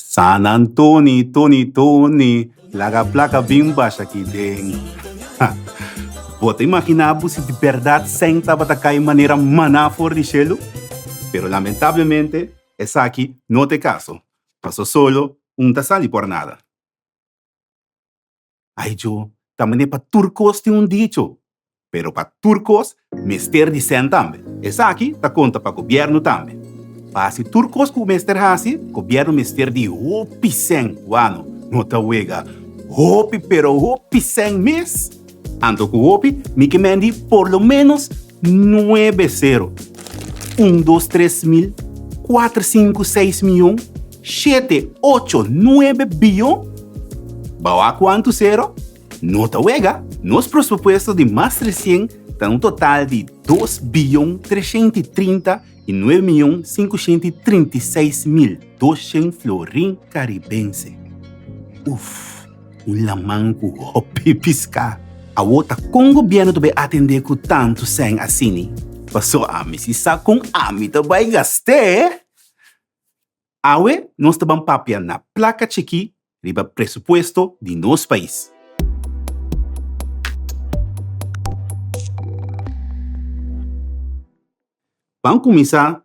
San Antoni, Toni, Toni, laga plaka bin basha aki den. Bo ta imaginá bo si di bèrdat sèn tabata kai manera maná for di shelu? Pero lamentablemente esaki no ta e kaso, paso solo un ta sali por nada. Ai jo, ta manera pa tur kos tin un dicho, pero pa tur kos mester di sèn tambe. Esaki ta konta pa gobièrnu tambe. Pa hasi tur kos ku mester hasi, gobièrnu mester di hopi sèn. Wano, no ta wega. Hopi pero hopi sèn mes. Anto ku hopi mi ke men di por lo ménos nuebe sero. Un dos tres mil, kuater sinku seis mion, shete ocho nuebe bion. Bawá kuantu sero? No ta wega! Nos presupuesto di mas resien ta un total di dos bion 339 mion 536 mil 200 florin karibense. Uf! Un laman ku hopi piská. Awor ta kon gobièrnu ta bai atendé ku tantu sèn asini? Paso ami si sa kon ami ta bai gast'é! Awe nos ta ban papia na plaka chikí riba presupuesto di nos pais. Ban kuminsá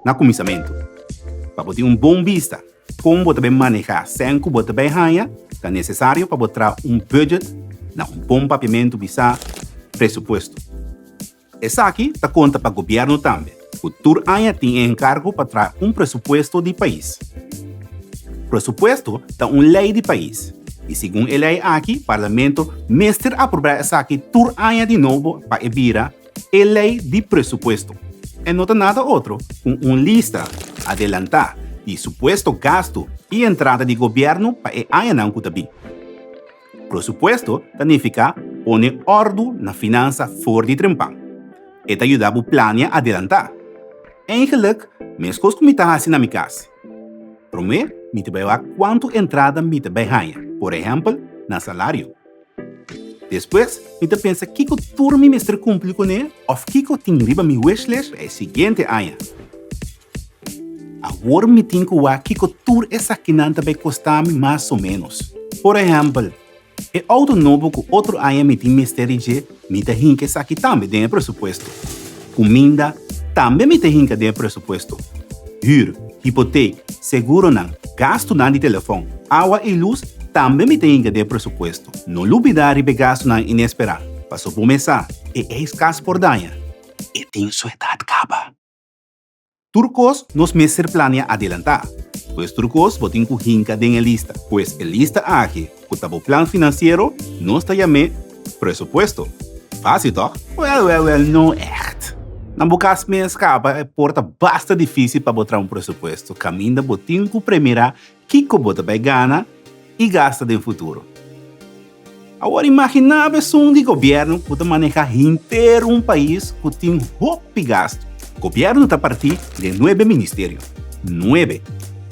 na kuminsamentu. Pa bo tin un bon bista kon bo ta bai manehá sèn ku bo ta bai haña, ta nesesario pa bo traha un budget, na un bon papiamentu bisá presupuesto. Esaki ta konta pa gobièrnu tambe, ku tur aña tin e enkargo pa traha un presupuesto di pais. Presupuesto ta un lei di pais i segun e lei aki parlamento mester aprobá esaki tur aña di nobo pa e bira E lei di presupuesto e no ta nada otro ku un lista adelantá di supuesto gastu i entrada di gobièrnu pa e añanan ku ta bin. Presupuesto ta nifiká pone òrdu na finansa for di trempan. E ta yuda bo plania adelantá. Eigenlik meskos ku mi ta hasi na mi kas. Promé mi ta bai wak kuantu entrada mi ta bai haña, por ehèmpel na salario. Despues mi ta pensa kiko tur mi mester kumpli kuné òf kiko tin riba mi wishlist pa e siguiente aña. Awor mi tin ku wak kiko tur esakinan ta bai kosta mi mas o ménos. Por ehèmpel, e outo nobo ku otro aña mi tin mester di dje, mi ta hinka esaki tambe den e presupuesto. Kuminda tambe mi ta hinka den e presupuesto. Hür, hipotek, seguronan, gastunan di telefòn, awa i lus tambe mi ta hinka den e presupuesto. No lubidá riba e gastunan inesperá, pasobra bo mes sa, e ijskas por daña. E tin su edat kaba. Tur kos nos mester plania adelantá. Pues tur kos bo tin ku hinka den e lista. Pues e lista aki ku ta bo plan finansiero nos ta yam'é presupuesto. Fásil tòg? Wèl, wèl, wèl, no ègt. Na bo kas mes kaba e por ta basta difísil pa bo traha un presupuesto kaminda bo tin ku premirá kiko bo ta bai gana i gasta den futuro. Awor imaginá bo esun di gobièrnu ku ta manehá henter un pais ku tin hopi gastu. Gobièrnu ta partí den nuebe ministerio, nuebe,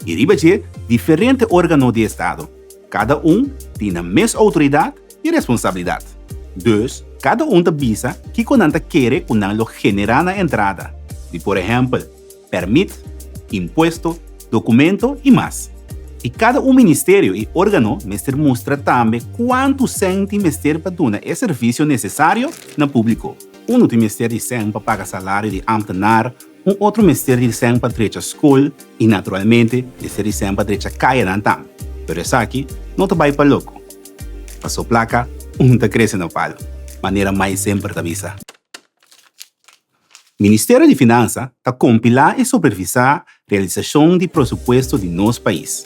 i riba dje diferente órgano di estado. Kada un tin nan mes outoridat i responsabilidat. Dus, kada un ta bisa kiko nan ta kere ku nan lo generá na entrada, di por ehèmpel, pèrmit, impuesto, dokumento i mas. I kada un ministerio i órgano mester mustra tambe kuantu sèn tin mester pa duna e servisio nesesario na públiko. Unu tin mester di sèn pa paga salario di ámtenar, un otro mester di sèn pa drecha skol i naturalmente mester di sèn pa drecha kayanan tambe. Pero esaki no ta bai pa loko. Paso plaka un ta krese na palu, manera Mai semper ta bisa. Ministerio di Finansa ta kompilá i supervisá realisashon di presupuesto di nos pais.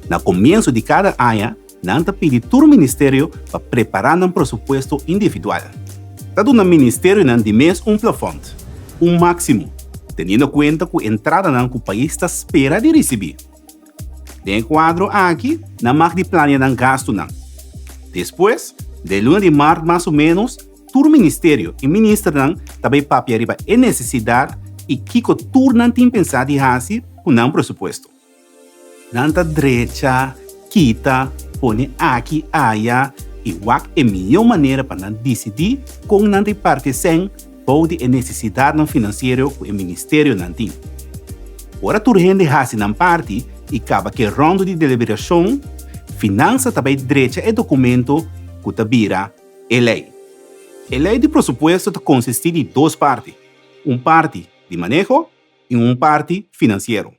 Na komienso di kada aña nan ta pidi tur ministerio pa prepará nan presupuesto individual. Ta duna ministerionan di mes un plafònt, un máksimo, teniendo kuenta ku entradanan ku pais ta spera di risibí. Den e kuadro aki nan mag di plania nan gastunan. Despues, den luna di mart mas o ménos, Tur ministerio i ministernan ta bai papia riba e nesesidat i kiko tur nan tin pensá di hasi ku nan presupuesto. Nan ta drecha, kita, pone aki, aya i wak e mihó manera pa nan disidí kon nan ta parti e sèn bou di e nesesidatnan finansiero ku e ministerionan tin. Ora tur hende hasi nan parti. i kaba ku e ròndu di deliberashon, Finansa ta bai drecha e dokumento ku ta bira e lei. E lei di presupuesto ta konsistí di dos parti, un parti di maneho i un parti finansiero.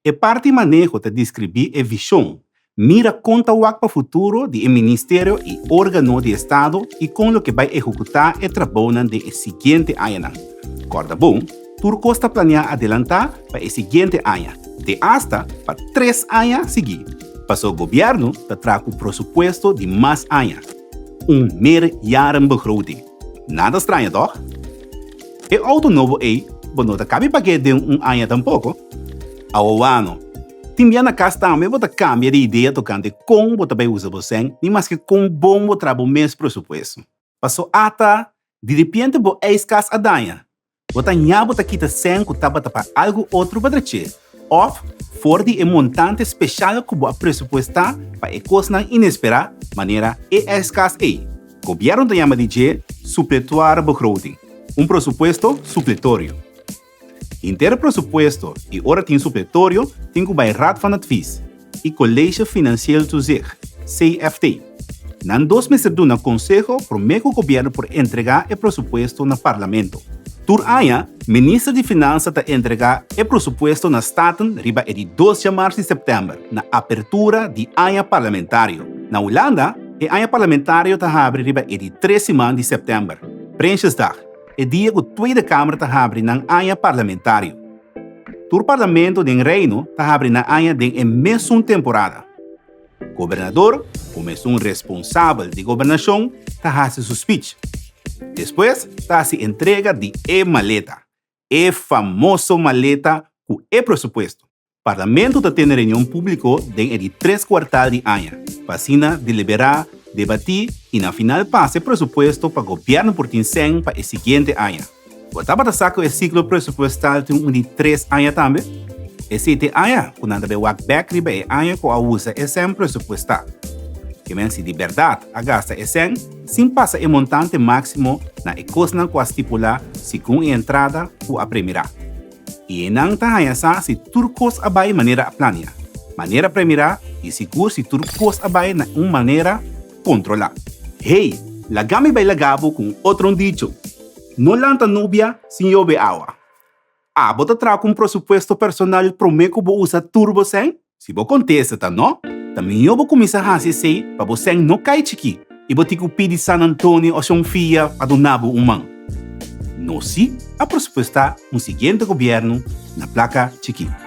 E parti maneho ta deskribí e vishon, mira kon ta wak pa futuro di e ministerio i órgano di estado i kon lo ke bai ehekutá e trabounan den e siguiente añanan. Kòrda bon, tur kos ta planiá adelantá pa e siguiente aña, te asta pa tres aña siguí, pasó gobièrnu ta traha ku prosupuesto di mas aña, un meerjarenbegroting. Nada straño tòg? E outo nobo ei bo no ta kabi pag'é den un aña tampoko. Awowano, tin bia na kas tambe bo ta kambia di idea tokante kon bo ta bai usa bo sèn ni maske kon bon bo traha bo mes presupuesto. Paso ata, diripiente bo ijskas a daña. Bo ta ña bo ta kita sèn ku tabata pa algu otro pa drech'é òf for di e montante speshal ku bo a presupuestá pa e kosnan inesperá manera e ijskas ei. Gobièrnu ta yama di dje supletoire begroting, un presupuesto supletorio. Henter presupuesto i ora tin supletorio tin ku bai Raad van Advies i College Financieel Toezicht, CFT. Nan dos mester duna konseho promé ku gobièrnu por entregá e presupuesto na Parlamento. Tur aña Minister di Finansa ta entregá e presupuesto na Staten riba e di dos djamars di sèptèmber na apertura di aña parlamentario. Na Hulanda, E aña parlamentario ta habri riba e di tres siman di sèptèmber, Prinsjesdag, e dia ku Tweede Kamer ta habri nan aña parlamentario. Tur parlamento den Reino ta habri nan aña den e mesun temporada. Gobernador, komo esun responsabel di gobernashon, ta hasi su spich. Despues ta hasi entrega di e maleta, e famoso maleta ku e presupuesto. Parlamento ta tene reunion públiko den e di tres kuartal di aña, pa asina deliberá, debatí i na final pasa e presupuesto pa gobièrnu por tin sèn pa e siguiente aña. Bo tabata sa ku e siklo presupuestal tin un di tres aña tambe? Esei ta e aña ku nan ta bai wak bèk riba e aña ku a usa e sèn presupuestá. Ke men si di bèrdat a gasta e sèn sin pasa e montante máksimo na e kosnan ku a stipulá segun e entrada ku a premirá. I einan ta haña sa si tur kos a bai manera a plania, manera premirá i sigur si tur kos a bai na un manera kontrolá. Hey, laga mi bai laga bo ku un otro un dicho, No lanta nubia sin yobe awa. Abo ta traha ku un presupuesto personal promé ku bo usa tur bo sèn? Si bo kontesta ta no, ta mihó bo kuminsá hasi esei pa bo sèn no kai chikí i bo tin ku pidi San Antonio o Shon Fia pa duna bo un man. Nos sí a presupuestá un siguiente gobièrnu na plaka chikí.